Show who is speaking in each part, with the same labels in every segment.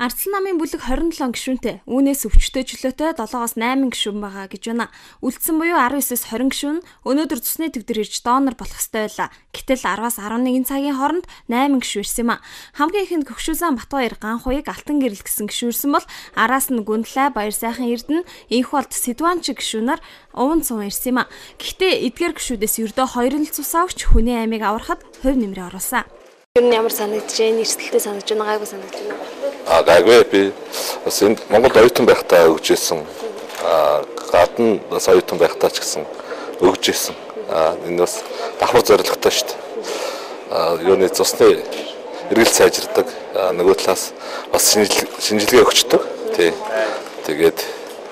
Speaker 1: Ардсан намын бүлэг 27 гишүүнтэй. Үүнээс өвчтөй чөлөөтэй 7-оос 8 гишүүн байгаа гэж байна. Үлдсэн буюу 19-с 20 гишүүн өнөөдөр цусны төв дээр ирж донор болох ёстой байлаа. Гэтэл 10-аас 11 цагийн хооронд 8 гишүүн ирсэн юм а. Хамгийн ихэнд Хөгшүүлзан Батбаяр Ганхуйг Алтан гэрэл гэсэн гишүүн ирсэн бол араас нь Гүндлээ Баяр сайхан Эрдэнэ Инх болд Сэдванч гишүүнээр Уван цун ирсэн юм а. Гэхдээ эдгээр гишүүдээс ердөө 2 л цусаа өгч хүний амийг аврахад хувь нэмрээ оруулсан.
Speaker 2: Ер нь ямар санагдаж байна? Эрсдэлтэй санагдаж байна, гайгүй санагдаж байна.
Speaker 3: Гайгүй, би бас энд Монголд оюутан байхдаа өгч ирсэн. Гадна бас оюутан байхдаа ч гэсэн өгч ирсэн. Энэ бас давхар зорилготой шүү дээ. Юуны цусны эргэлт сайжирдаг. Нөгөө талаас бас шинжилгээ өгчдөг. Тий. Тэгээд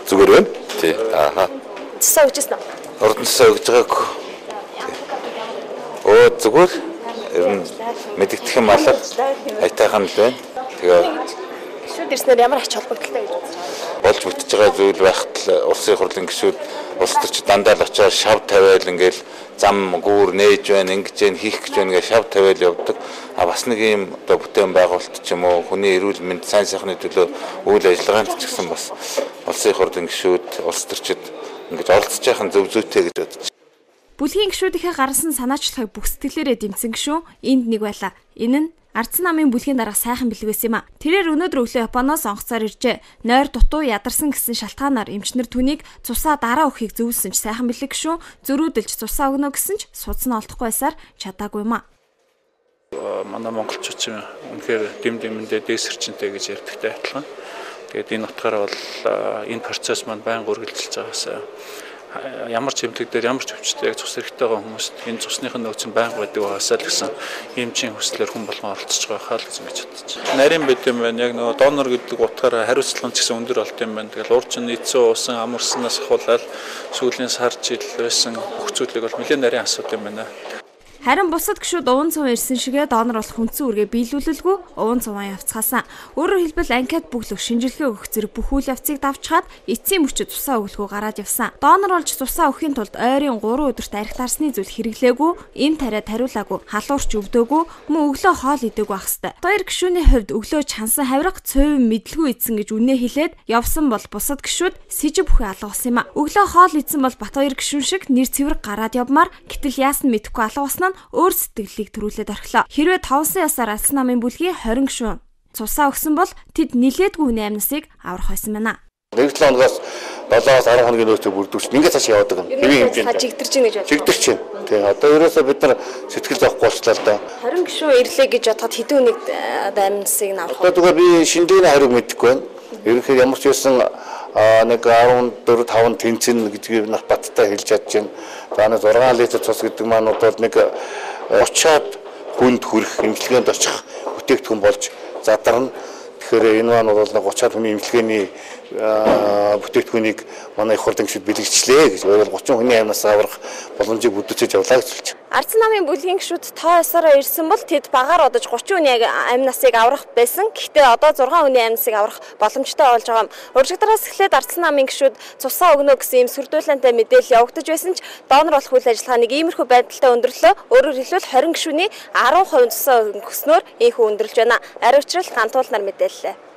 Speaker 3: зүгээр байна. Тий. Ааха.
Speaker 2: Цусаа өгч ирсэн үү?
Speaker 4: Урд нь цусаа өгж байгаагүй. Өө зүгээр. Ер нь мэдэгдэх юм алга аятайхан л байна. Тэгээ
Speaker 2: гишүүд ирснээр ямар ач холбогдолтой гэж бодож байна?
Speaker 4: Болж бүтэж байгаа зүйл байхад л улсын хурлын гишүүд улс төрч дандаа л очиад шав тавиал ингээл зам гүүр нээж байна, ингэж जैन хийх гэж байна гэж шав тавиал явдаг. А бас нэг юм одоо бүтээн байгуулалт ч юм уу хүний эрүүл мэнд сайн сайхны төлөө үйл ажиллагаанд ч гэсэн бас улсын хурлын гишүүд улс төрчид ингэж оролцож яхах нь зөв зүйтэй гэж бодож.
Speaker 1: Бүлгийн гишүүдийнхээ гаргасан санаачлагыг бүх сэтгэлээрээ дэмжсэн гишүүн энд нэг байлаа. Энэ нь Ардсан намын бүлгийн дарга сайхан бэлэг байсан юм а. Тэрээр өнөөдөр өглөө Японоос онгоцоор иржээ. Нойр дутуу ядарсан гэсэн шалтгаанаар эмчнэр түүнийг цусаа дараа өгөхийг зөвлөсөн ч сайхан бэлэг гишүүн зөрүүдэлж цусаа өгнө гэсэн ч судас нь олдохгүй байсаар чадаагүй юм а.
Speaker 5: Манай монголчууд ч үнэхээр дэм дэмэндээ дээсэрчэнтэй гэж ярьдагтай адилхан. Тэгээд энэ утгаараа бол энэ процесс маань байнга үргэлжилж байгаас ямар ч эмнэлэг дээр ямар ч өвчтөй яг цус хэрэгтэй байгаа хүмүүст энэ цусных нь нөөц нь байнга байдаг байгаасаа л гэсэн эмчийн хүслээр хүн болгон оролцож байгаа хаа л гэж ингэж бодож байна. Нарийн байд юм байна. Яг нөгөө донор гэдэг утгаараа хариуцлага нь ч гэсэн өндөр болт юм байна. Тэгэл урд чинь эцсийн уусан амарснаас ахуулаад сүүлийн сар жил байсан бүх зүйлийг бол нэлээд нарийн асуудал юм байна.
Speaker 1: Харин бусад гишүүд уван цуван ирсэн шигээ донор болох үндсэн үүргээ биелүүлэлгүй уван цуван явцгаасан. Өөрөөр хэлбэл анкет бүглэх, шинжилгээ өгөх зэрэг бүх үйл явцыг давчхаад эцсийн мөчөд цусаа өглөхөө гараад явсан. Донор болж цусаа өгөхийн тулд ойрын 3 өдөрт арх дарсны зүйл хэрэглээгүй, эм тариа тариулаагүй, халуурч өвдөөгүй, мөн өглөө хоол идээгүй байх ёстой. Хоёр гишүүний хувьд өглөө чансан хавирга цувин мэдлгүй идсэн гэж үнэ хэлээд явсан бол бусад гишүүд сэжиг бүхий алга болсон юм а. Өглөө хоол идсэн бол Батбаяр гишүүн шиг нэр цэвэр гараад явмаар гэтэл яасан мэдэхгүй алга болсон нь өөр сэтгэлийг төрүүлээд орхилоо. Хэрвээ товсон ясаар Ардсан намын бүлгийн 20 гишүүн цусаа өгсөн бол тэд нилээдгүй хүний амьнасыг аврах байсан байна.
Speaker 4: 1-7 хоногоос 7-оос 10 хоногийн нөөцөөр бүрдүүлсэн. Ингээд цааш явдаг юм.
Speaker 2: Хэвийн хэмжээнд чигдэрч байна гэж бодлоо.
Speaker 4: Чигдэрч байна. Тэгээ одоо ерөөсөө бид нар сэтгэл зовхгүй болчлаа л да.
Speaker 2: 20 гишүүн ирлээ гэж бодоход хэдэн хүнийг амьнасыг нь авах вэ?
Speaker 4: Одоо зүгээр би шинжлэгийн хариуг мэдэхгүй байна. Ерөнхийдөө ямар ч байсан нэг 14 5 тэнцэн гэдгийг баттай хэлж чадж байна. За нэг 6 литр цус гэдэг маань бол нэг 30-аад хүнд хүрэх эмчилгээнд очих бүтээгдэхүүн болж задарна. Тэгэхээр энэ маань бол нэг 30-аад хүний эмчилгээний бүтээгдэхүүнийг манай их хурлын гишүүд бэлэгчлээ гэж. Өөрөөр 30 хүний амнаас аврах боломжийг бүрдүүлж явлаа гэж хэлж байна.
Speaker 1: Ардсан намын бүлгийн гишүүд тоо ёсороо ирсэн бол тэд багаар одож 30 хүний амнасыг аврах байсан. Гэхдээ одоо 6 хүний амнасыг аврах боломжтой болж байгаа юм. Уржигдараас эхлээд Ардсан намын гишүүд цусаа өгнө гэсэн ийм сүрдүүлэнтэй мэдээлэл явагдаж байсан ч донор болох үйл ажиллагаа нэг иймэрхүү байдалтай өндөрлөө. Өөрөөр хэлбэл 20 гишүүний 10% цусаа өгснөөр ийхүү өндөрлж байна. Ариучрал гантуулнаар мэдээллээ.